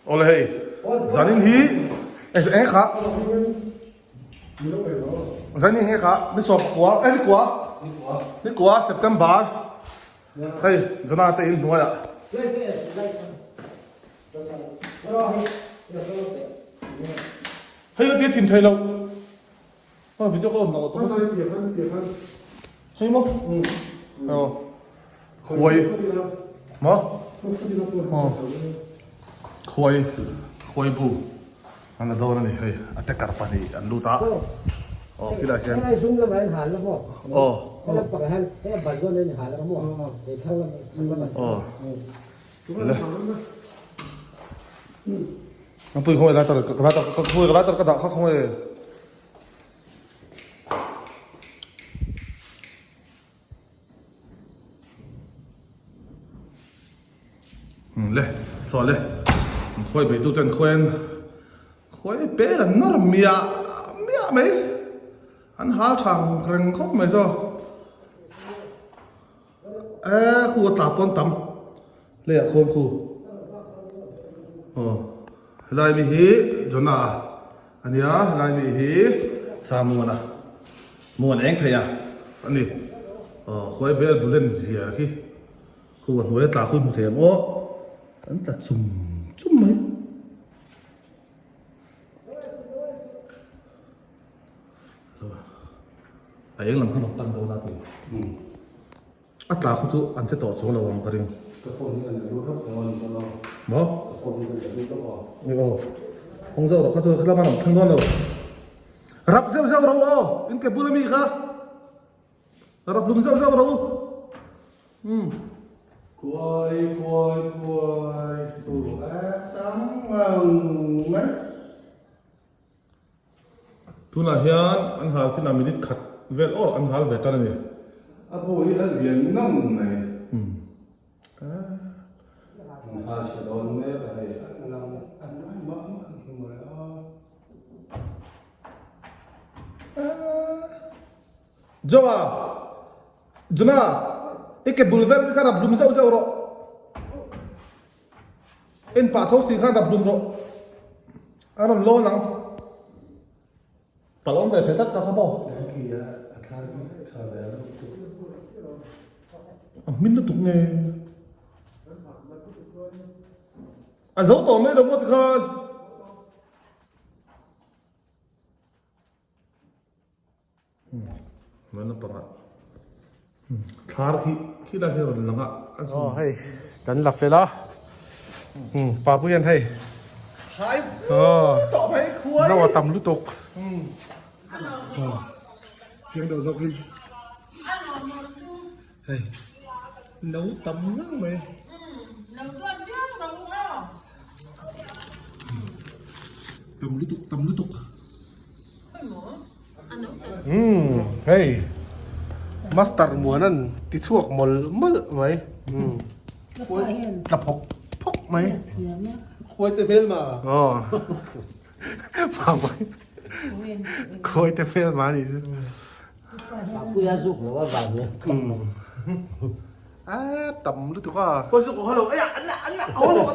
Awle hei zanin hi eng kha zanin hi kha ni sawm kua eh ni kua ni kua September hei Jonah te in hnuaiah hei a tia thim thei lo a video ka on lo hei maw aw khuai maw aw khuai khuai bu an la dawn a ni hei a te kar pahnih an lut a aw khilai hian aw aw le ang pui khawngaih lai tar ka lai tar ka khawngaih lai tar ka dah kha khawngaih le saw le khawi bei tu ten khawian khawi pel an nawr miah miah mai an hal tha reng khawp mai chaw e khu a tla pawn tam leiah khuan khu aw helai mi hi Jonah a nia helai mi hi Samuana muan eng thei a ani aw khuai bel bulen zia khi khu a hnuai a tla khu hmu thei ang aw an tla chum chum mai. A eng lam khan rawn pan dawn a ti. A tla khu chu an che tawh chuang lo ang ka ring. Ka phone hi kan la lut lawk ang aw ni chuan aw. Maw? Ka phone hi kan la lut lawk aw. Ni aw. Hawng zauh rawh kha chu helam a rawn thleng dawn lo. Rap zeuh zeuh rawh u aw, in ke bul ami kha. Rap lum zeuh zeuh rawh u. Umm. Khuai khuai khuai u e tang ang mai. Tunah hian an hal chinah minute khat vel awr an hal ve tan a ni. A bu hi a lian ngang mai. An hal chhe dawn mek a hei an lang an lai mah mah hi mawle a. Joa! Juna! I ke bul vel kha rap hlum zeuh zeuh rawh. En pah tho si khan rap hlum rawh. A rawn lawn ang. Palh awm ve thei tlat ka kha maw. A hmin lutuk nge. A zo tawh mai lo maw tikhan. Thlar khi khi lai khi a rawn lang a a aw hei kan la fel a pa pui hian hei khai fu tawh mai khuai no a tam lutuk chiang deuh zawk in hei no tam ngang mai tam lutuk tam lutuk. Umm hei master muan an ti chhuak mawlh mawlh mai umm tla phawk phawk mai khuai te hmel ma aw khuai te hmel ma ni chu Papuia zuk lo a van ni a tam lutuk a khuai zuk ho lo ai a an a ho lo a